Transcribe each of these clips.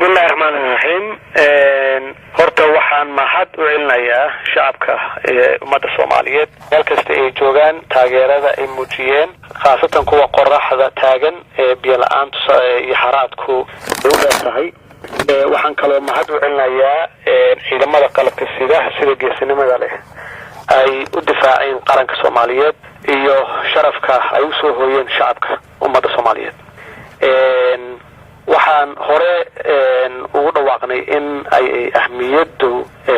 Bismillahi raxmaani raxiim. Horta waxaan mahad u celinayaa shacabka ummadda Soomaaliyeed meel kasta ay joogaan, taageerada ay muujiyeen, khaasatan kuwa qoraxda taagan ee biyo la-aantu iyo haraadku ay u dheer tahay. Waxaan kaloo mahad u celinayaa ciidamada qalabka sida, sida geesinimada leh ay u difaaceen qaranka Soomaaliyeed iyo sharafka ay usoo hooyeen shacabka ummadda Soomaaliyeed. Waxaan hore ugu dhawaaqnay in ay ahmiyaddu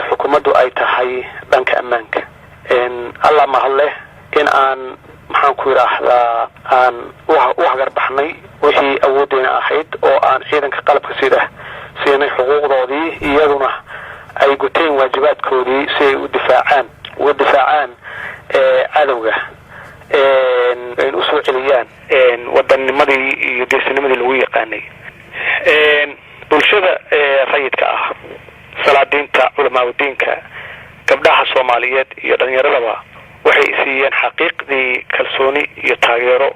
xukuumaddu ay tahay dhanka ammaanka. Allah mahad leh in aan, maxaan ku yidhaahdaa, aan u hagarbaxnay wixii awooddeena ahayd oo aan ciidanka qalabka sida siinay xuquuqdoodii, iyaduna ay guteen waajibaadkoodii si ay u difaacaan, uga difaacaan cadowga, usoo celiyaan wadanimadii iyo geesinimadii lagu yaqaanay. Bulshada rayidka ah, salaadiinta, culamaaudiinka, gabdhaha Soomaaliyeed iyo dhalinyaradaba waxay siiyeen xaqiiqdii kalsooni iyo taageero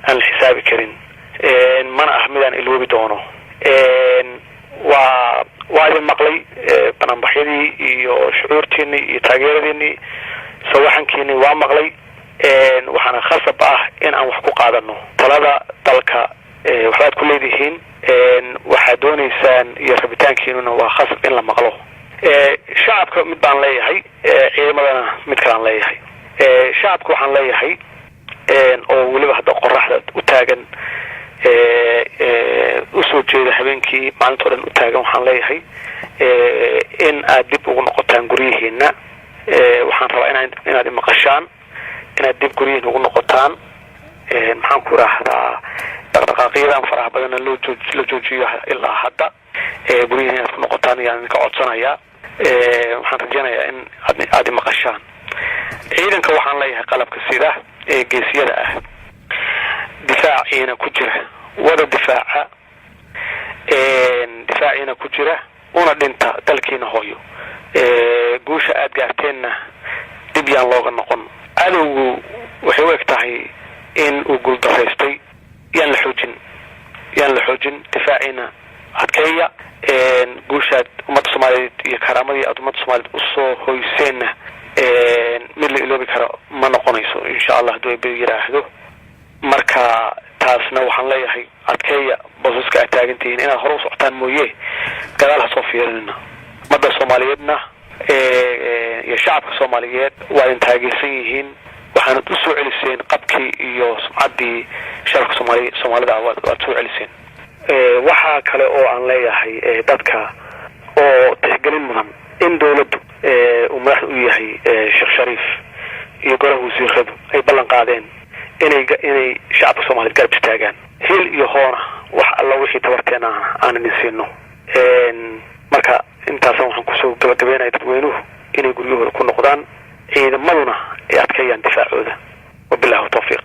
aan la xisaabi karin, mana ah midaan iloobi doono. Waa idin maqlay banaanbaxyadii iyo shucuurtiinii iyo taageeradiinii, sawaxankiinii waa maqlay. Waxaana khasab ah in aan wax ku qaadano talada dalka. Waxbaad ku leedihiin, waxaad doonaysaan iyo rabitaankiinuna waa khasab in la maqlo. Shacabka mid baan leeyahay, ciidamadana mid kalaan leeyahay. Shacabka waxaan leeyahay, oo weliba hadda qoraxda u taagan, usoo jeeda habeenkii, maalintao dhan u taagan, waxaan leeyahay in aad dib ugu noqotaan guryihiina. Waxaan rabaa inaad imaqashaan, inaad dib guryihiina ugu noqotaan. Maxaan ku idhaahdaa, dhaqdhaqaaqyadan faraha badanna loo la joojiyo ilaa hadda. Guryihiina inaad ku noqotaan ayaan idinka codsanayaa. Waxaan rajeynayaa in aad imaqashaan. Ciidanka waxaan leeyahay qalabka sida ee geesiyada ah, difaaciina ku jira, wada difaaca, difaaciina ku jira, una dhinta dalkiina hooyo. Guusha aad gaarteenna dib yaan looga noqon. Cadowgu waxay u eg tahay in uu guuldaraystay. Yaan la xoojin, yaan la xoojin. Difaaciina adkeeya. Guushaad ummadda Soomaaliyeed iyo karaamadii aad ummadda Soomaaliyeed usoo hoyseenna mid la iloobi karo ma noqonayso, insha Allah, hadduu Eebe yidhaahdo. Marka taasna waxaan leeyahay, adkeeya boosaska aad taagantihiin. Inaad hore u socotaan mooye gadaal ha soo fiirinina. Ummadda Soomaaliyeedna iyo shacabka Soomaaliyeed waa idin taageersan yihiin. Waxaanad u soo celiseen qabkii iyo sumcaddii sharafka Soomaalida waad soo celiseen. Waxaa kale oo aan leeyahay dadka oo tixgelin mudan in dawladdu uu madaxda u yahay Sheekh Shariif iyo golaha wasiiradu ay ballan qaadeen inay shacabka Soomaaliyed garab istaagaan, hil iyo hoona, wax alla wixii tabarteena aan idin siino. Marka intaasna waxaan kusoo gabagabeynaya dadweynuhu inay guryahooda ku noqdaan, ciidamaduna ay adkeeyaan difaacooda. Wabillahi tawfiiq.